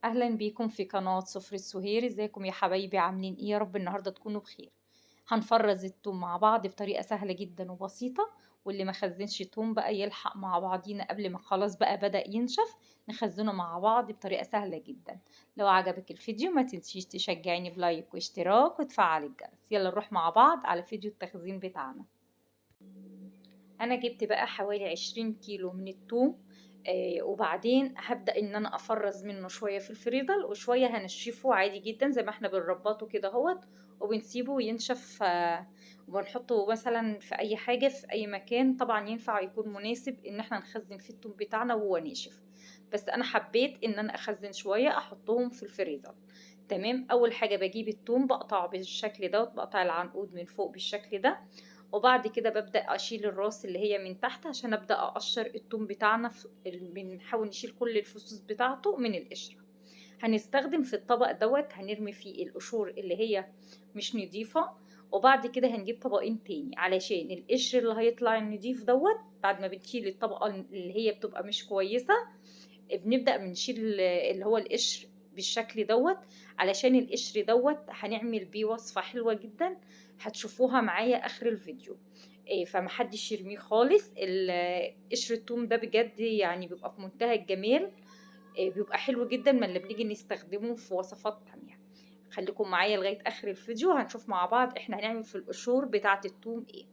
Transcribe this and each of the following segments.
اهلا بيكم في قناة سفرة سهير. ازيكم يا حبايبي؟ عاملين ايه؟ يا رب النهاردة تكونوا بخير. هنفرز التوم مع بعض بطريقة سهلة جدا وبسيطة، واللي ما خزنش توم بقى يلحق مع بعضينا قبل ما خلاص بقى بدأ ينشف، نخزنه مع بعض بطريقة سهلة جدا. لو عجبك الفيديو ما تنسيش تشجعيني ب like واشتراك وتفعل الجرس. يلا نروح مع بعض على فيديو التخزين بتاعنا. انا جبت بقى حوالي 20 كيلو من التوم، وبعدين هبدأ ان انا افرز منه شوية في الفريزر وشوية هنشفه عادي جدا زي ما احنا بنربطه كده اهوت، وبنسيبه ينشف، وبنحطه مثلا في اي حاجة في اي مكان. طبعا ينفع يكون مناسب ان احنا نخزن فيه التوم بتاعنا وهو ناشف، بس انا حبيت ان انا اخزن شوية احطهم في الفريزر. تمام. اول حاجة بجيب التوم بقطعه بالشكل دوت، بقطع العنقود من فوق بالشكل ده، وبعد كده ببدأ أشيل الراس اللي هي من تحت عشان أبدأ أقشر التوم بتاعنا. بنحاول نشيل كل الفصوص بتاعته من القشرة. هنستخدم في الطبق دوت هنرمي فيه القشور اللي هي مش نضيفة، وبعد كده هنجيب طبقين تاني علشان القشر اللي هيطلع النضيف دوت بعد ما بنشيل الطبقة اللي هي بتبقى مش كويسة، بنبدأ بنشيل اللي هو القشر بالشكل دوت، علشان القشر دوت هنعمل بيه وصفة حلوة جدا هتشوفوها معايا اخر الفيديو. فمحدش يرميه خالص. قشر التوم ده بجد بيبقى في منتهى الجمال، بيبقى حلو جدا ما اللي بنيجي نستخدمه في وصفات تانية. خليكم معايا لغاية اخر الفيديو هنشوف مع بعض احنا هنعمل في القشور بتاعة التوم ايه.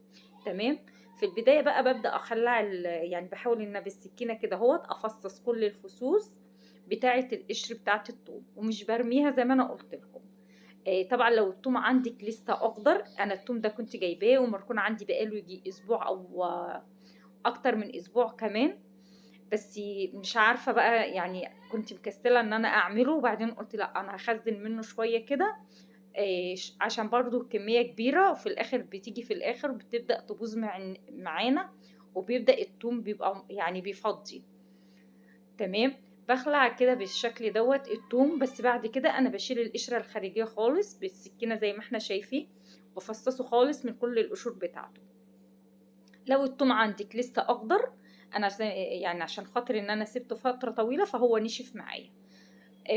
تمام. في البداية بقى ببدأ اخلع يعني بحاول ان بالسكينة كده اهوت افصص كل الفصوص بتاعة القشر بتاعة التوم، ومش برميها زي ما انا قلت لكم. طبعا لو التوم عندك لسه اخضر، انا التوم ده كنت جايباه ومركون عندي بقاله يجي اسبوع او اكتر من اسبوع كمان، بس مش عارفه بقى كنت مكسله ان انا اعمله، وبعدين قلت لا انا هخزن منه شويه كده، عشان برضو الكميه كبيره، وفي الاخر بتيجي في الاخر بتبدا تبوظ معانا، وبيبدا التوم بيبقى بيفضي. تمام. بخلع كده بالشكل دوت التوم، بس بعد كده انا بشيل القشره الخارجيه خالص بالسكينه زي ما احنا شايفين، بفصصه خالص من كل القشور بتاعته. لو التوم عندك لسه اخضر، انا عشان خاطر ان انا سبته فتره طويله فهو نشف معايا،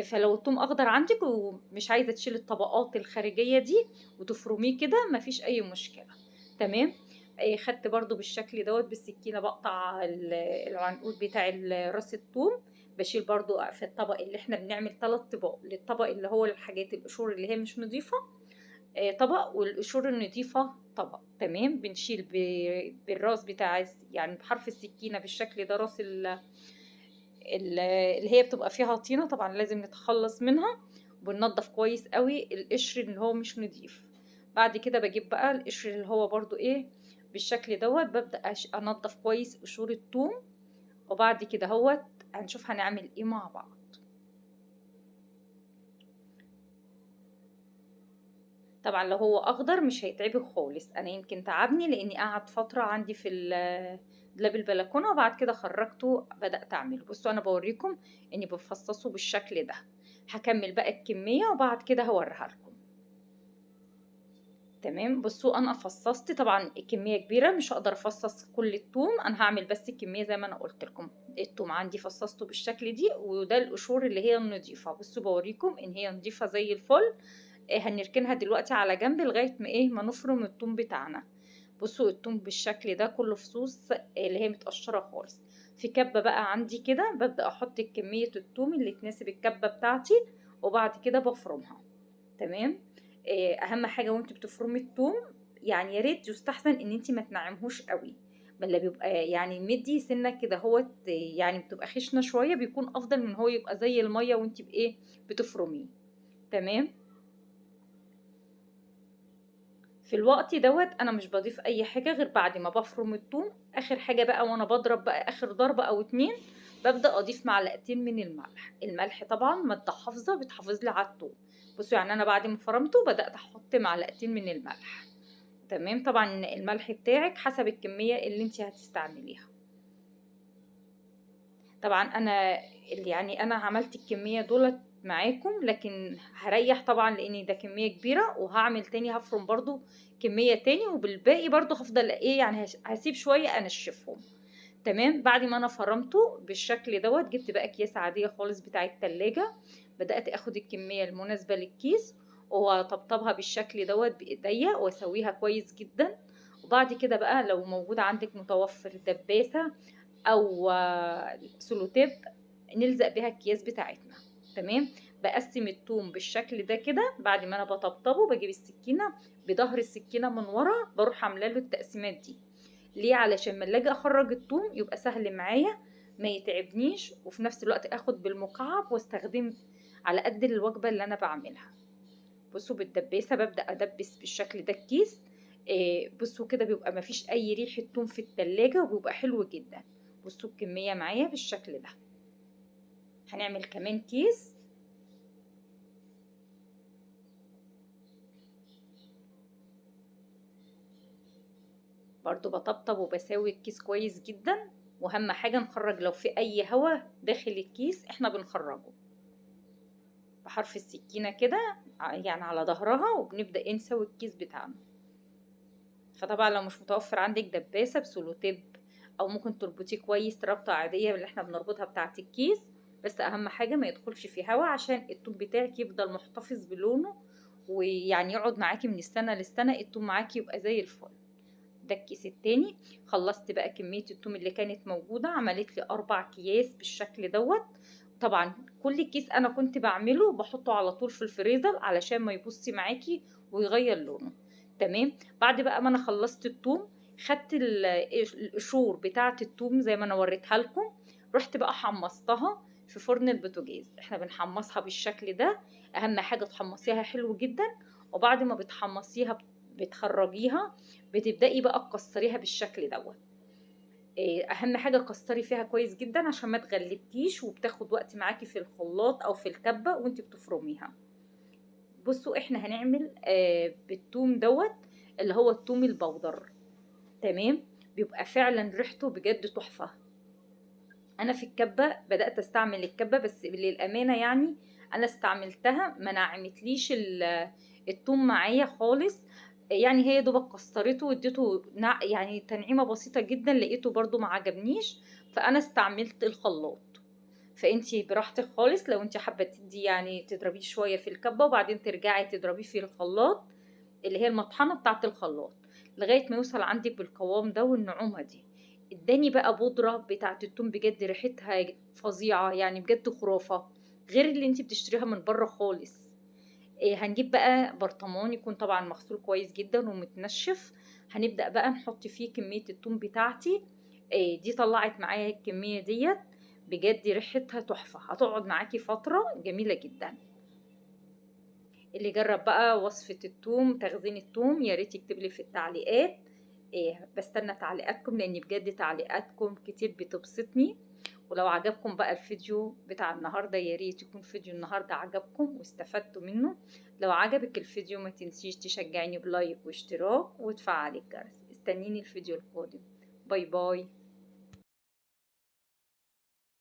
فلو التوم اخضر عندك ومش عايزه تشيل الطبقات الخارجيه دي وتفرميه كده مفيش اي مشكله. تمام. خدت برضو بالشكل دوت بالسكينه بقطع العنقود بتاع راس التوم، بشيل برضو في الطبق اللي احنا بنعمل 3 طباق، للطبق اللي هو الحاجات القشور اللي هي مش نظيفه، طبق، والقشور النظيفه طبق. تمام. بنشيل بالراس بتاع يعني بحرف السكينه بالشكل ده راس اللي هي بتبقى فيها طينه، طبعا لازم نتخلص منها، وبننضف كويس قوي القشر اللي هو مش نظيف. بعد كده بجيب بقى القشر اللي هو برضو بالشكل دوت، ببدأ انضف كويس قشور الثوم، وبعد كده اهوت هنشوف هنعمل ايه مع بعض. طبعا لو هو اخضر مش هيتعبك خالص، انا يمكن تعبني لاني قعد فتره عندي في دولاب البلكونه، وبعد كده خرجته بدات اعمله. بصوا انا بوريكم اني بفصصه بالشكل ده. هكمل بقى الكميه وبعد كده هوريها لكم. تمام. بصوا انا فصصت طبعا الكميه كبيره، مش هقدر افصص كل الثوم، انا هعمل بس الكميه زي ما انا قلت لكم. الثوم عندي فصصته بالشكل دي، وده القشور اللي هي النظيفه. بصوا بوريكم ان هي نظيفه زي الفل. هنركنها دلوقتي على جنب لغايه ما ما نفرم الثوم بتاعنا. بصوا الثوم بالشكل ده كله فصوص اللي هي متقشره خالص. في كبه بقى عندي كده ببدا احط كميه الثوم اللي تناسب الكبه بتاعتي، وبعد كده بفرمها. تمام. اهم حاجه وانت بتفرمي الثوم يا ريت يستحسن ان انت ما تنعمهوش قوي، بل بيبقى مدي سنه كده اهوت، بتبقى خشنه شويه، بيكون افضل من هو يبقى زي الميه وانت بتفرميه. تمام. في الوقت دوت انا مش بضيف اي حاجه غير بعد ما بفرم الثوم. اخر حاجه بقى وانا بضرب بقى اخر ضربه او 2 ببدا اضيف معلقتين من الملح. الملح طبعا ماده حافظه بتحافظ لي على الثوم. بصوا انا بعد ما فرمته بدات احط معلقتين من الملح. تمام. طبعا الملح بتاعك حسب الكميه اللي انت هتستعمليها. طبعا انا انا عملت الكميه دولت معاكم، لكن هريح طبعا لان ده كميه كبيره، وهعمل تاني هفرم برضو كميه تاني، وبالباقي برضو هفضل هسيب شويه انشفهم. تمام. بعد ما انا فرمته بالشكل دوت جبت بقى اكياس عاديه خالص بتاع التلاجة، بدأت اخد الكمية المناسبة للكيس واطبطبها بالشكل دوت بايديا واسويها كويس جدا. وبعد كده بقى لو موجود عندك متوفر دباسة او سولوتيب نلزق بيها الأكياس بتاعتنا. تمام. بقسم التوم بالشكل ده كده، بعد ما انا بطبطبه بجيب السكينة بظهر السكينة من ورا، بروح عامله له التقسيمات دي. ليه؟ علشان ما اجي اخرج التوم يبقى سهل معايا ما يتعبنيش، وفي نفس الوقت اخد بالمكعب واستخدم على قد الوجبة اللي انا بعملها. بصوا بالدباسه ببدا ادبس بالشكل ده الكيس. بصوا كده بيبقى ما فيش اي ريحه توم في التلاجة وبيبقى حلو جدا. بصوا الكمية معايا بالشكل ده. هنعمل كمان كيس. برضو بطبطب وبساوي الكيس كويس جدا، واهم حاجة نخرج لو في اي هواء داخل الكيس احنا بنخرجه بحرف السكينة كده يعني على ظهرها، وبنبدأ نسوي الكيس بتاعنا. فطبعا لو مش متوفر عندك دباسة بسولوتيب، او ممكن تربطيه كويس ربطة عادية اللي احنا بنربطها بتاعة الكيس، بس اهم حاجة ما يدخلش فيه هواء عشان التوم بتاعك يفضل محتفظ بلونه، ويعني يقعد معاكي من السنة للسنة التوم معاكي يبقى زي الفل. ده الكيس التاني. خلصت بقى كمية التوم اللي كانت موجودة، عملت لي 4 اكياس بالشكل دوت. طبعا كل كيس انا كنت بعمله بحطه على طول في الفريزر علشان ما يبصي معاكي ويغير لونه. تمام. بعد بقى ما انا خلصت التوم، خدت القشور بتاعه التوم زي ما انا وريتها لكم، رحت بقى حمصتها في فرن البوتاجاز. احنا بنحمصها بالشكل ده، اهم حاجة تحمصيها حلو جدا. وبعد ما بتحمصيها بتخرجيها، بتبدأي بقى تكسريها بالشكل دوت. اهم حاجة كسري فيها كويس جدا عشان ما تغلبكيش، وبتاخد وقت معاكي في الخلاط او في الكبه وانت بتفرميها. بصوا احنا هنعمل بالثوم دوت اللي هو الثوم البودر. تمام. بيبقى فعلا ريحته بجد تحفة. انا في الكبه بدات استعمل الكبه، بس للامانة يعني انا استعملتها ما نعمتليش الثوم معايا خالص، يعني هي دوبك كسرته واديته يعني تنعيمه بسيطة جدا، لقيته برضو ما عجبنيش، فانا استعملت الخلاط. فانتي براحتك خالص، لو انتي حابة تدي يعني تضربيه شوية في الكبه وبعدين ترجعي تضربيه في الخلاط اللي هي المطحنه بتاعه الخلاط لغاية ما يوصل عندك بالقوام ده والنعومه دي. اداني بقى بودره بتاعه التوم بجد ريحتها فظيعة، يعني بجد خرافه، غير اللي انتي بتشتريها من بره خالص. هنجيب بقى برطمان يكون طبعا مغسول كويس جدا ومتنشف، هنبدأ بقى نحط فيه كمية التوم بتاعتي. دي طلعت معايا الكمية ديت، بجد ريحتها تحفة، هتقعد معاكي فترة جميلة جدا. اللي جرب بقى وصفة التوم تخزين التوم يا ريت يكتب لي في التعليقات. بستنى تعليقاتكم لان بجد تعليقاتكم كتير بتبسطني. ولو عجبكم بقى الفيديو بتاع النهارده يا ريت يكون فيديو النهارده عجبكم واستفدتوا منه. لو عجبك الفيديو ما تنسيش تشجعيني ب like واشتراك وتفعلي الجرس. استنيني الفيديو القادم. bye bye.